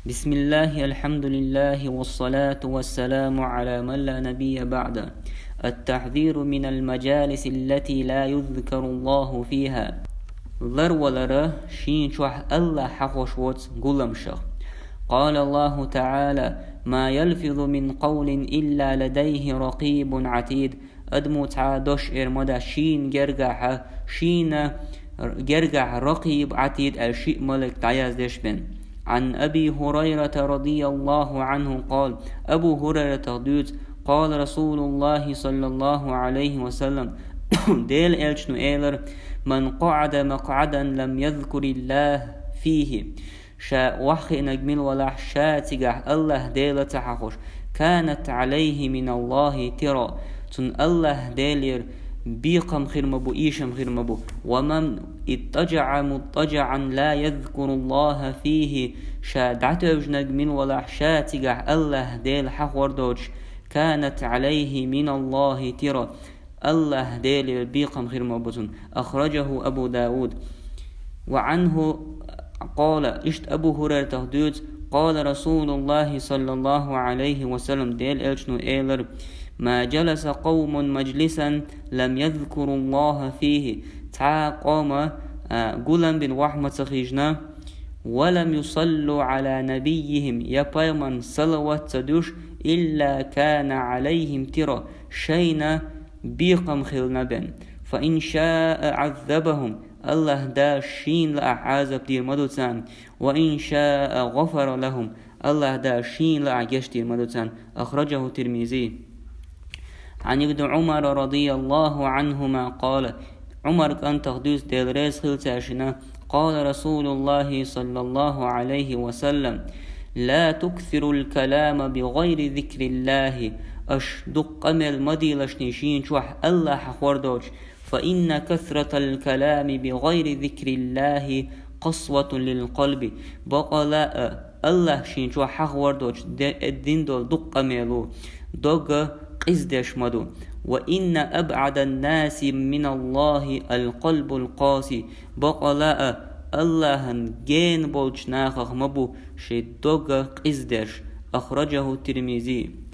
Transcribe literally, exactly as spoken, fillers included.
بسم الله، الحمد لله، والصلاة والسلام على من لا نبي بعده. التحذير من المجالس التي لا يذكر الله فيها. Ларвалара шийна чохь Аллах хьахош воцу гуламашах. قال الله تعالى: ما يلفظ من قول إلا لديه رقيب عتيد. Адамо цхьа а дош эр ма дац шийна гергахьа, шийна гергахь Ракъиб, Ӏатид аьлла шиъ малик дӀаяздеш бен. عن أبي هريرة رضي الله عنه قال: Абу ХӀурайратах дуьйцу: قال رسول الله صلى الله عليه وسلم: Делан элчано элира: من قعد مقعدا لم يذكر الله فيه. Ша охьахиънарг мила валахь, ша цигахь Аллах Дела ца хьахош, كانت عليه من الله ترة. Цунна Аллах Делера бекхам хир ма бу, ийшам хир ма бу. ومن اضطجع مضطجعا لا يذكر الله فيه. Ша дӀатевжинарг мила валахь, ша цигахь Аллах Дела хьахор доцуш, كانت عليه من الله ترة. Аллах Делера бекхам хир ма бу цунна. أخرجه أبو داود. وعنه قال, иштта Абу ХӀурайратах дуьйцу: قال رسول الله صلى الله عليه وسلم, Делан элчано элира: ما جلس قوم مجلسا لم يذكروا الله فيه. Цхьа а къоман, а, гулам бина охьа ма ца хиъна, ولم يصلوا على نبيهم, я пайхамарна салават ца дуьш, إلا كان عليهم ترة, шайна бекхам хилла бен. فإن شاء عذبهم, Аллах Дала шийна лаахь Ӏазап дийр ма ду царна, وإن شاء غفر لهم, Аллах Дала шийна лаахь гечдийр ма ду царна. أخرجه الترمذي. عن ابن عمر رضي الله عنهما قال, Ӏумар кӀантах дуьйцу, Дела реза хила цаьршинна: قال رسول الله صلى الله عليه وسلم: لا تكثروا الكلام بغير ذكر الله. Аша дукха къамел ма дийлашний шийна чохь Аллах хьахор доцуш, فإن كثرة الكلام بغير ذكر الله قسوة للقلب. Бакъала а, Аллах шийна чохь хьахор доцуш де-, дина долу дукха къамел ву, дог къиздеш ма ду. وإن أبعد الناس من الله القلب القاسي. Бакъала а, Аллахьан гена болчу нахах ма бу шен дог къиздеш. أخرجه الترمذي.